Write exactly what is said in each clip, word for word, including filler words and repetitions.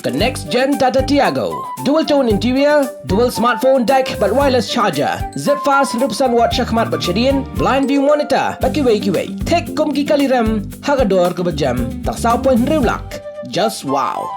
Ka next gen Tata Tiago. Dual tone interior, dual smartphone deck bad wireless charger. Zip fast hynriew percent watt shakhmat bad shadien, blind view monitor bad kiwei kiwei. Thik kum ki kali rem ha ka dor kaba jem, tang saw point hynriew lak. Just wow.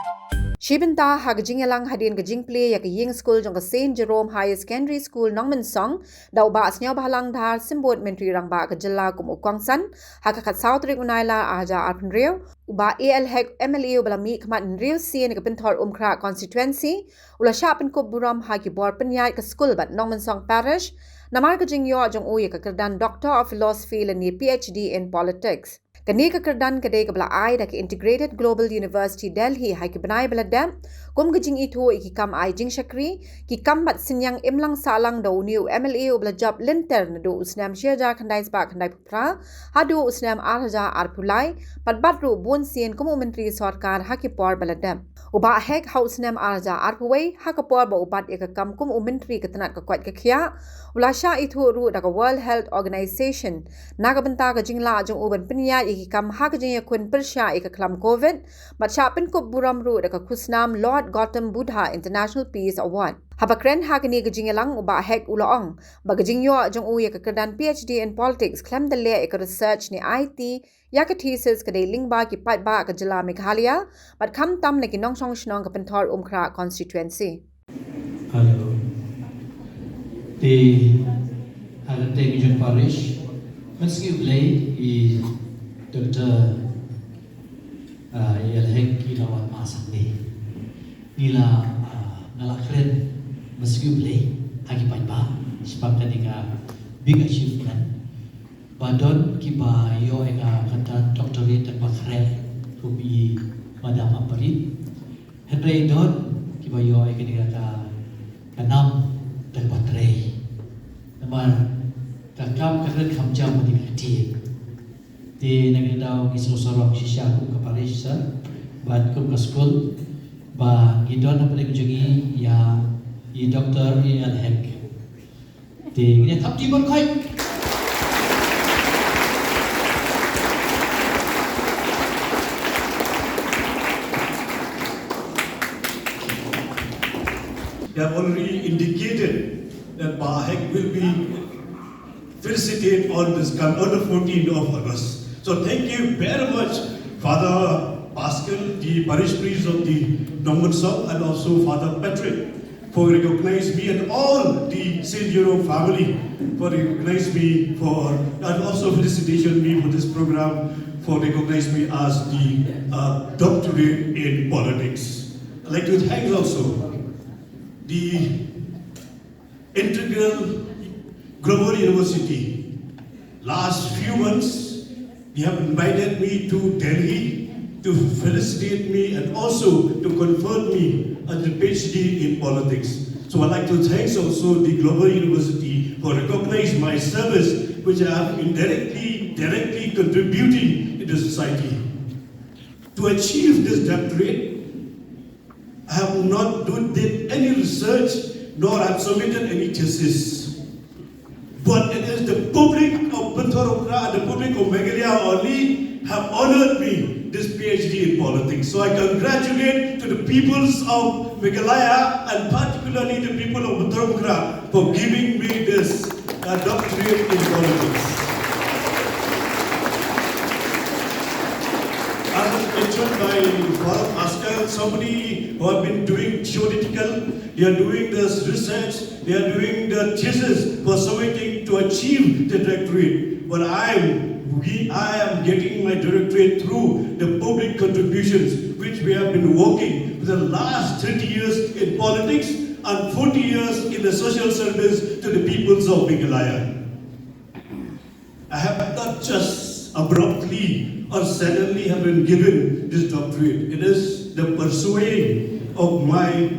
Shi bynta ha ka jingïalang hadien ka jingplie ïa ka ïing skul jong ka Saint Jerome Higher Secondary School Nongmynsong, da u Bah Sniawbhalang Dhar, Symbud Myntri Rangbah ka Jylla kum u kongsan, ha ka khatsaw tarik u Nailar arhajar arphew hynriew, u Bah A L Hek, M L A uba la mihkhmat hynriew sien ïa ka Pynthorumkhrah Constituency, u la shah pynkup burom ha ki bor pynïaid ka skul bad Nongmynsong Parish namar ka jingïoh jong u ïa ka kyrdan Doctor of Philosophy lane P H D in Politics. Kane ka kyrdan ka dei kaba la ai da ka Integrated Global University Delhi ha ki bnai ba la dep, kum ka jingithuh ïa ki kam ai jingshakri, ki kam bat synñiang imlang sahlang da une u M L A uba la jop lynter naduh u snem shi hajar khyndai spah khyndai phew phra haduh u snem ar hajar arphew lai, bad bat ruh bun sien kum u myntri sorkar ha ki por ba la dep. U Bah Hek ha u snem ar hajar arphew wei, ha ka por ba u bat ïa ka kam kum u myntri ka tnat ka koit ka khiah, u la shah ithuh ruh da ka World Health Organization na ka bynta ka jinglah jong u ban pynïaid ïa ki kam ha ka jingïakhun pyrshah ïa ka khlam Covid, bad shah pynkup burom ruh da ka khusnam Lord Gautam Buddha International Peace Award. Haba kren ha kane ka jingïalang, u Bah Hek u la ong ba ka jingïoh jong u ïa ka kyrdan P H D in Politics khlem da leh ïa ka research ne I T ïa ka thesis ka dei lyngba ki paidbah ka jylla Meghalaya, bad khamtam na ki nongshong shnong ka Pynthorumkhrah Constituency. Hello. Te ha ka kyrteng jong parish, ngan sngew Blei, i Doctor, ah, i Alhek i la wan ma sangni. Ngi la, ah, nga la kren, ngan sngew Blei ha ki paidbah shaphang kane ka big achievement. Ba don kiba ïoh ïa ka kata doctorate da kaba khreh, kum i Madam Aparit. Hynrei don kiba ïoh ïa kane ka, ka nam da kaba trei. Namar ka kam ka kren kham jam bad ka ktien. Te na kane ka daw ngi sngewsarong shisha kum ka parish sa bad kum ka skul ba ngi don hapdeng jong ngi ïa i Doctor A L Hek. Te ngin ïa thap kti ban khot. They have already indicated that Bah Hek will be felicitate on this com-, on the fourteenth of August. So thank you very much, Father Pascal, the parish priest of the Nongmynsong, and also Father Patrick, for recognize me and all the Saint Jerome family for recognize me for, and also felicitation me for this program for recognize me as the, uh, doctorate in politics. I'd like to thank also the Integral Global University. Last few months, they have invited me to Delhi to felicitate me and also to convert me as a P H D in politics. So I'd like to thank also the Global University for recognize my service, which I have indirectly, directly contributing in the society. To achieve this doctorate, I have not do, did any research, nor have submitted any thesis. But it is the public of Pynthorumkhrah and the public of Meghalaya only have honored me this P H D in politics. So I congratulate to the peoples of Meghalaya and particularly the people of Pynthorumkhrah for giving me this, uh, doctorate in politics. As was mentioned by Father Pascal, so many who have been doing theoretical, they are doing this research, they are doing the thesis for something to achieve the doctorate. But I am, we, I am getting my doctorate through the public contributions, which we have been working for the last thirty years in politics and forty years in the social service to the peoples of Meghalaya. I have not just abruptly or suddenly have been given this doctorate. It is the pursuing of my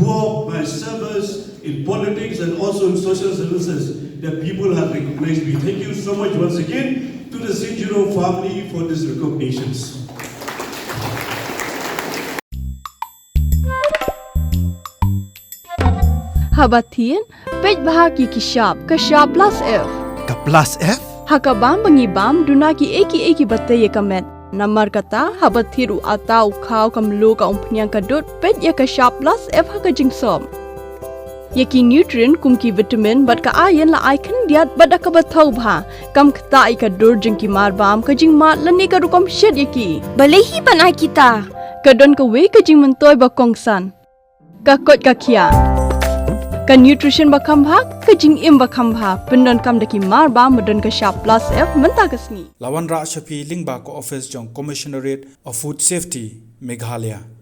work, my service in politics and also in social services that people have recognized me. Thank you so much once again to the Saint Jerome family for these recognitions. Haba thied, peit bha ki ki shap, ka shap plus F. Ka plus F? Ha ka bam ba ngi bam, duna ki ei ki ei kiba tei ïa ka met. Namar kata, haba thied u ata, u khaw, ka mluh, ka umphniang, ka dud, peit ïa ka shap plus F ha ka jingsop. Ïa ki nutrient kum ki vitamin bad ka iron la ai khyndiat bad da kaba thaw bha. Kam ktah ïa ka dur jong ki marbam, ka jingmad lane ka rukom shet ïa ki. Balei hi ban ai kita? Ka don kawei ka jingmyntoi ba kongsan. Ka koit ka khiah. Ka nutrition ba kham bha, ka jingim ba kham bha. Pyndonkam da ki marbam ba don ka shap plus F mynta ka sngi. La wanrah sha phi lyngba ka office jong Commissionerate of Food Safety, Meghalaya.